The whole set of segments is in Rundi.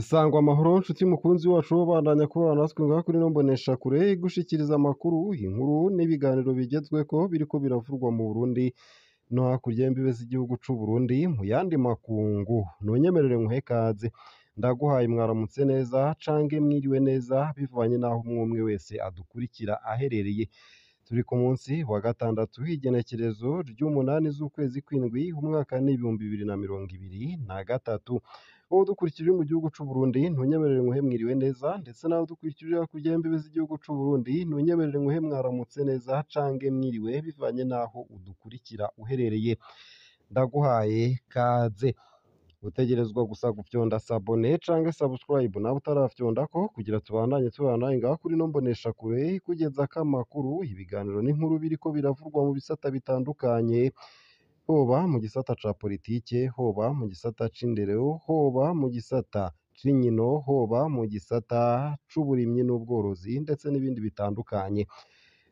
Sangwa amahoro nshuti mukunzi wacu bandanya kubana natwe ngaha kuri ino mboneshakure igushikiriza amakuru, inkuru n'ibiganiro bigezweko biriko biravurwa mu Burundi no hakurya y'imbibe z'igihugu c'u Burundi mu yandi makungu. Ntunyemerere nkuhe kaze, ndaguhaye mwaramutse neza cange mwiriwe neza bivanye n'aho umwe umwe wese adukurikira aherereye. Turi ku munsi wa gatandatu w'igenekerezo ry'umunani z'ukwezi kw'indwi umwaka n'2023. Wowe udukurikira uri mu gihugu c'u Burundi ntunyemerere nkuhe mwiriwe neza, ndetse nawe udukurikira uri hakurya y'imbibe z'igihugu c'u Burundi ntunyemerere nkuhe mwaramutse neza cange mwiriwe bivanye n'aho udukurikira uherereye. Ndaguhaye kaze. Utegerezwa gusa gufyonda s'abonner canke subscribe nawe utarafyondako kugira tubandanye tubana ngaha kuri ino mboneshakure ikugezako amakuru, ibiganiro n'inkuru biriko biravurwa mu bisata bitandukanye, hoba mu gisata ca politike, hoba mu gisata c'indero, hoba mu gisata c'inkino, hoba mu gisata c'uburimyi n'ubworozi ndetse n'ibindi bitandukanye.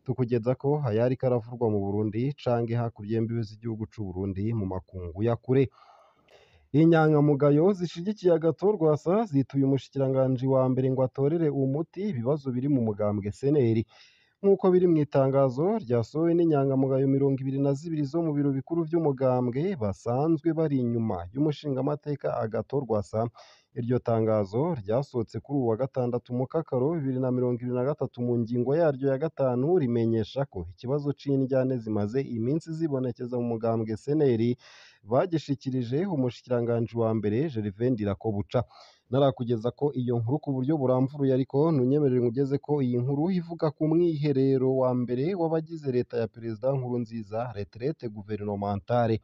Tukugezako ayariko aravurwa mu Burundi canke hakurya y'imbibe z'igihugu c'u Burundi mu makungu ya kure. Inyankamugayo zishigikiye Agathon Rwasa zituye umushikiranganji wa mbere ngo atorere umuti ibibazo biri mu mugambwe CNL. Nk'uko biri mw'itangazo ryasohowe n'inyankamugayo 22 zo mu biro bikuru vy'umugambwe basanzwe bari inyuma y'umushingamateka Agathon Rwasa. Iryo tangazo ryasohotse kuri uwu wa gatandatu Mukakaro 2023 mu ngingo yaryo ya gatanu rimenyesha ko ikibazo c'indyane zimaze iminsi zibonekeza mu mugambwe CNL bagishikirije umushikiranganji wa mbere Gervais Ndirakobuca. Narakugeza ko iyo nkuru ku buryo buramvuruye, ariko ntunyemerere nkugeze ko iyi nkuru ivuga ku mwiherero wa mbere w'abagize leta ya Perezida Nkurunziza, retraite gouvernementale.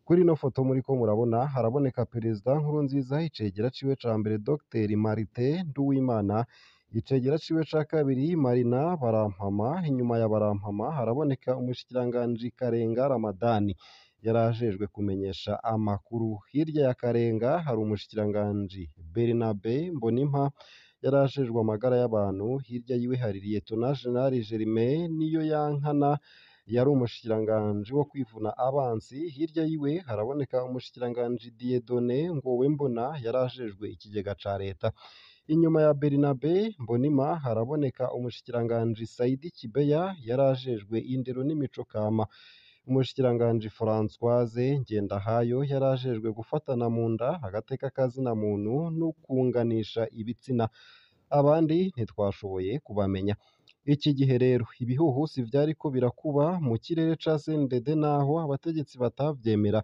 Kuri ino foto muriko murabona haraboneka Perezida Nkurunziza, icegera ciwe ca mbere Dr Martin Nduwimana, icegera ciwe ca kabiri Marina Barampama, inyuma ya Barampama haraboneka umushikiranganji Karenga Ramadani yarajejwe kumenyesha amakuru. Hirya ya Karenga hari umushikiranganji Bernabe Mbonimpa yarajejwe amagara y'abantu, hirya yiwe hari Lieutenant General Germain Niyoyankana yari umushikiranganji wo kwivuna abansi, hirya yiwe haraboneka umushikiranganji Dieudonné Ngowembona yarajejwe ikigega ca leta. Inyuma ya Bernabe Mbonimpa haraboneka umushikiranganji Saidi Kibeya yarajejwe indero n'imico kama. Umushikiranganji Françoise Ngendahayo yarajejwe gufatana mu nda agateka ka zina muntu no kunganisha ibitsina. Abandi ntitwashoboye kubamenya. Iki gihe rero ibihuhusi vyariko birakuba mu kirere ca CNDD naho abategetsi batavyemera.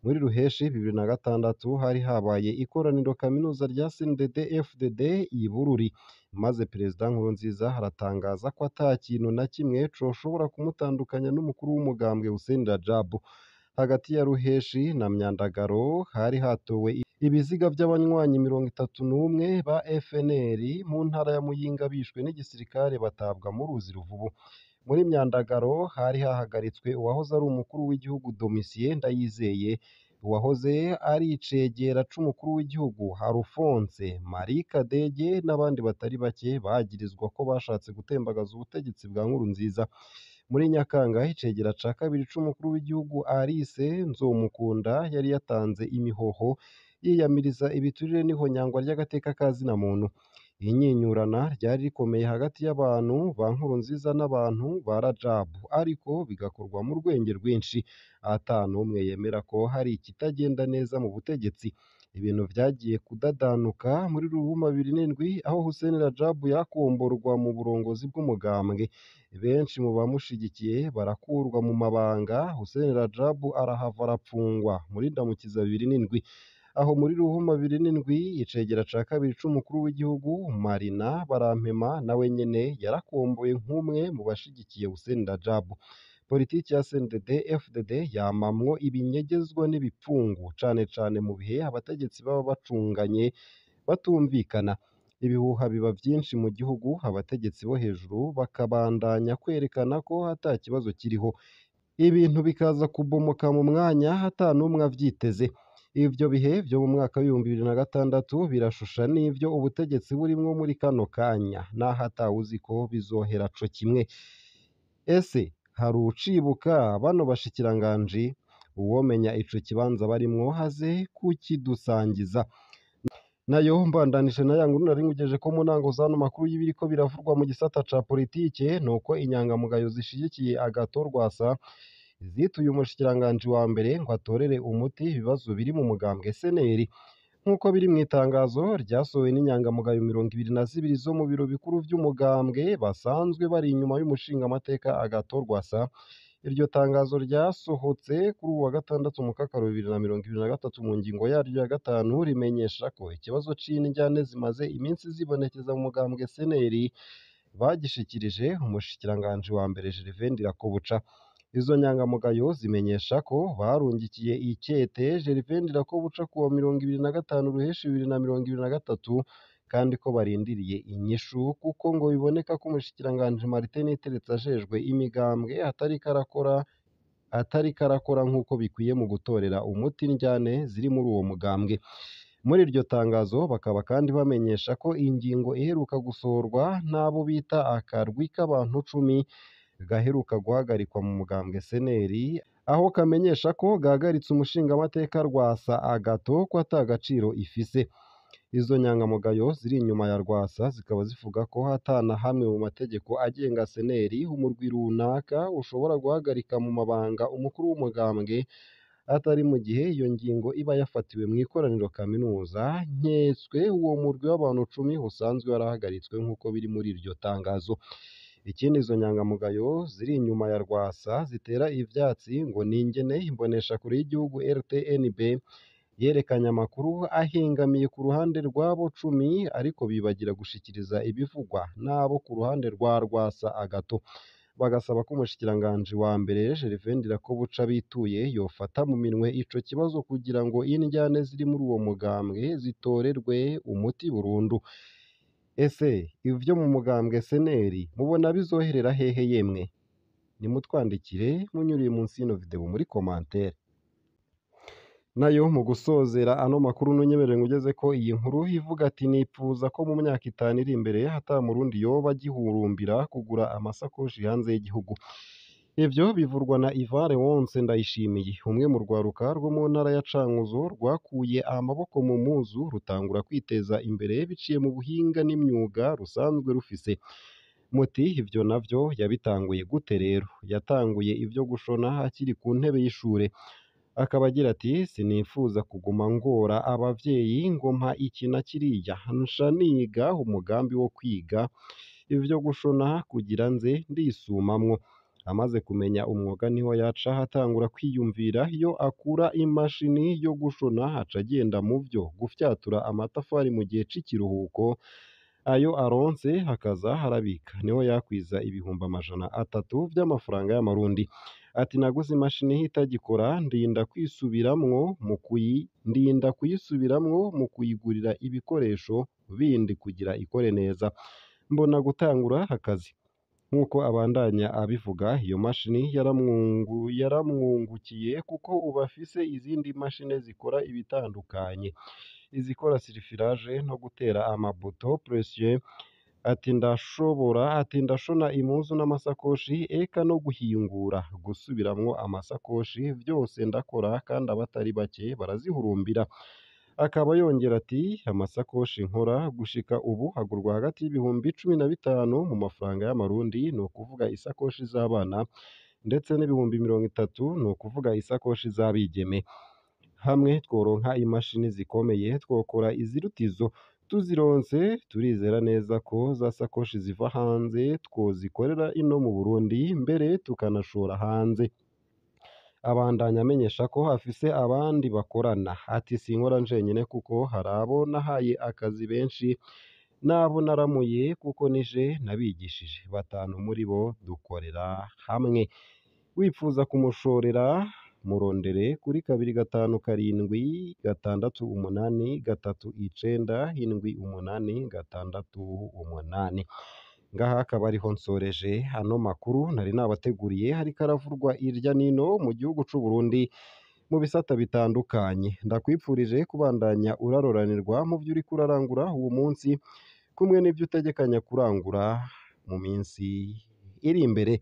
Muri Ruheshi 2006 hari habaye ikoraniro kaminuza rya CNDD FDD i Bururi, maze Perezida Nkurunziza aratangaza ko ata kintu na kimwe coshobora kumutandukanya n'umukuru w'umugambwe Hussein Rajab. Hagati ya Ruheshi na Myandagaro hari hatowe ibiziga vy'abanywanyi 31 ba FNL mu ntara ya Muyinga bishwe n'igisirikare batabwa mu ruzi Ruvubu. Muri Myandagaro hari hahagaritswe uwahoze ari umukuru w'igihugu Domitien Ndayizeye, uwahoze ari icegera c'umukuru w'igihugu Alphonse Marie Kadege n'abandi batari bake bagirizwa ko bashatse gutembagaza ubutegetsi bwa Nkurunziza. Muri Nyakanga icegera ca kabiri c'umukuru w'igihugu Alice Nzomukunda yari yatanze imihoho yiyamiriza ibiturire n'ihonyangwa ry'agateka ka zina muntu. Inyinyurana ryari rikomeye hagati y'abantu ba Nkurunziza n'abantu ba Rajab, ariko bigakorwa mu rwenge rwinshi, ata n'umwe yemera ko hari ikitagenda neza mu butegetsi. Ibintu vyagiye kudadanuka muri Ruhuma 2007 aho Hussein Rajab yakomborwa mu burongozi bw'umugambwe. Benshi mu bamushigikiye barakurwa mu mabanga, Hussein Rajab arahava arapfungwa muri Ndamukiza 2007. Aho muri Ruhuma 2007 icegera ca kabiri c'umukuru w'igihugu Marina Barampema nawe nyene yarakomboye nk'umwe mu bashigikiye Hussein Rajab. Politiki ya CNDD FDD yamamwo ibinyegezwa n'ibipfungu cane cane mu bihe abategetsi baba bacunganye batumvikana. Ibihuha biba vyinshi mu gihugu, abategetsi bo hejuru bakabandanya kwerekana ko ata kibazo kiriho, ibintu bikaza kubomoka mu mwanya ata n'umwe avyiteze. Ivyo bihe vyo mu mwaka w'2006 birashusha n'ivyo ubutegetsi burimwo muri kano kanya, naho atawuzi ko bizohera co kimwe. Ese hari ucibuka bano bashikiranganji? Uwomenya ico kibanza barimwo aze kukidusangiza. Nayo mbandanije na ya nkuru nari nkugejeje ko mu ntango z'ano makuru y'ibiriko biravugwa mu gisata ca politike, nuko inyangamugayo zishigikiye Agathon Rwasa zituye umushikiranganji wa mbere ngo atorere umuti ibibazo biri mu mugambwe SNL. Nk'uko biri mu itangazo ryasohowe n'inyangamugayo 22 zo mu biro bikuru vy'umugambwe basanzwe bari inyuma y'umushingamateka Agathon Rwasa. Iryo tangazo ryasohotse kuri uwu wa gatandatu Mukakaro 2023 mu ngingo yaryo ya gatanu rimenyesha ko ikibazo c'indyane zimaze iminsi zibonekeza mu mugambwe SNL bagishikirije umushikiranganji wa mbere Gervais Ndirakobuca. Izo nyangamugayo zimenyesha ko barungikiye ikete Gervais Ndirakobuca kuwa 25 Ruheshi 2023 kandi ko barindiriye inyishu kuko ngo biboneka ko umushikiranganji Martin Niteretse ajejwe imigambwe atariko arakora nk'uko bikwiye mu gutorera umuti indyane ziri muri uwo mugambwe. Muri iryo tangazo bakaba kandi bamenyesha ko ingingo iheruka gusohorwa n'abo bita akarwi k'abantu 10 gaheruka guhagarikwa mu mugambwe SNL, aho kamenyesha ko gahagaritse umushingamateka Rwasa Agathon ko ata gaciro ifise. Izo nyangamugayo ziri inyuma ya Rwasa zikaba zivuga ko ata na hamwe mu mategeko agenga SNL umurwi runaka ushobora guhagarika mu mabanga umukuru w'umugambwe atari mu gihe iyo ngingo iba yafatiwe mu ikoraniro kaminuza, nketswe uwo murwi w'abantu 10 usanzwe warahagaritswe nk'uko biri muri iryo tangazo. Ikindi izo nyangamugayo ziri inyuma ya Rwasa zitera ivyatsi ngo ni ingene imboneshakure y'igihugu RTNB yerekanye amakuru ahengamiye ku ruhande rw'abo 10 ariko bibagira gushikiriza ibivugwa n'abo ku ruhande rwa Rwasa Agathon. Bagasaba ko umushikiranganji wa mbere Gervais Ndirakobuca bituye yofata mu minwe ico kibazo kugira ngo indyane ziri muri uwo mugambwe zitorerwe umuti burundu. Ese ivyo mu mugambwe SNL mubona bizoherera hehe yemwe? Nimutwandikire munyuriye munsi y'ino video muri commentaire. Nayo mu gusozera ano makuru ntunyemerere ngugeze ko iyi nkuru ivuga ati nipfuza ko mu myaka 5 iri imbere ata murundi yoba agihurumbira kugura amasakoshi hanze y'igihugu. Ivyo bivurwa na Ivan Leonce Ndayishimiye, umwe mu rwaruka rwo mu ntara ya Cankuzo rwakuye amaboko mu mpuzu rutangura kwiteza imbere biciye mu buhinga n'imyuga rusanzwe rufise. Muti ivyo navyo yabitanguye gute rero? Yatanguye ivyo gushona akiri ku ntebe y'ishure. Akaba agira ati sinifuza kuguma ngora abavyeyi ngo mpa iki na kiriya, nca niga umugambi wo kwiga ivyo gushona kugira nze ndisumamwo. Amaze kumenya umwuga niho yaca atangura kwiyumvira iyo akura imashini yo gushona, aca agenda mu vyo gufyatura amatafari mu gihe c'ikiruhuko, ayo aronse akaza arabika, niho yakwiza 300,000 vy'amafaranga y'amarundi. Ati naguze imashini itagikora ndinda kuyisubiramwo mu kuyigurira ibikoresho bindi kugira ikore neza, mbona gutangura akazi. Nk'uko abandanya abivuga, iyo mashini yaramwungukiye kuko ubu afise izindi mashini zikora ibitandukanye, izikora surfilage no gutera amabuto precieux. Ati ndashona impuzu n'amasakoshi eka no guhingura, gusubiramwo amasakoshi vyose ndakora kandi abatari bake barazihurumbira. Akaba yongera ati amasakoshi nkora gushika ubu agurwa hagati y'15,000 mu mafaranga y'amarundi, ni ukuvuga isakoshi z'abana, ndetse n'30,000 ni ukuvuga isakoshi z'abigeme. Hamwe tworonka imashini zikomeye twokora iziruta izo, tuzironse turizera neza ko za sakoshi ziva hanze twozikorera ino mu Burundi mbere tukanashora hanze. Abandanya amenyesha ko afise abandi bakorana, ati sinkora njenyene kuko hari abo nahaye akazi benshi n'abo naramuye kuko nije nabigishije, 5 muri bo dukorera hamwe. Wipfuza kumushorera murondere kuri 2 5 7 6 8 3 9 7 8 6 8. Ngaha akaba ariho nsoreje ano makuru nari nabateguriye, hariko aravurwa irya nino mu gihugu c'u Burundi mu bisata bitandukanye. Ndakwipfurije kubandanya uraroranirwa mu vyo uriko urarangura uwo munsi, kumwe n'ivyo utegekanya kurangura mu minsi iri imbere.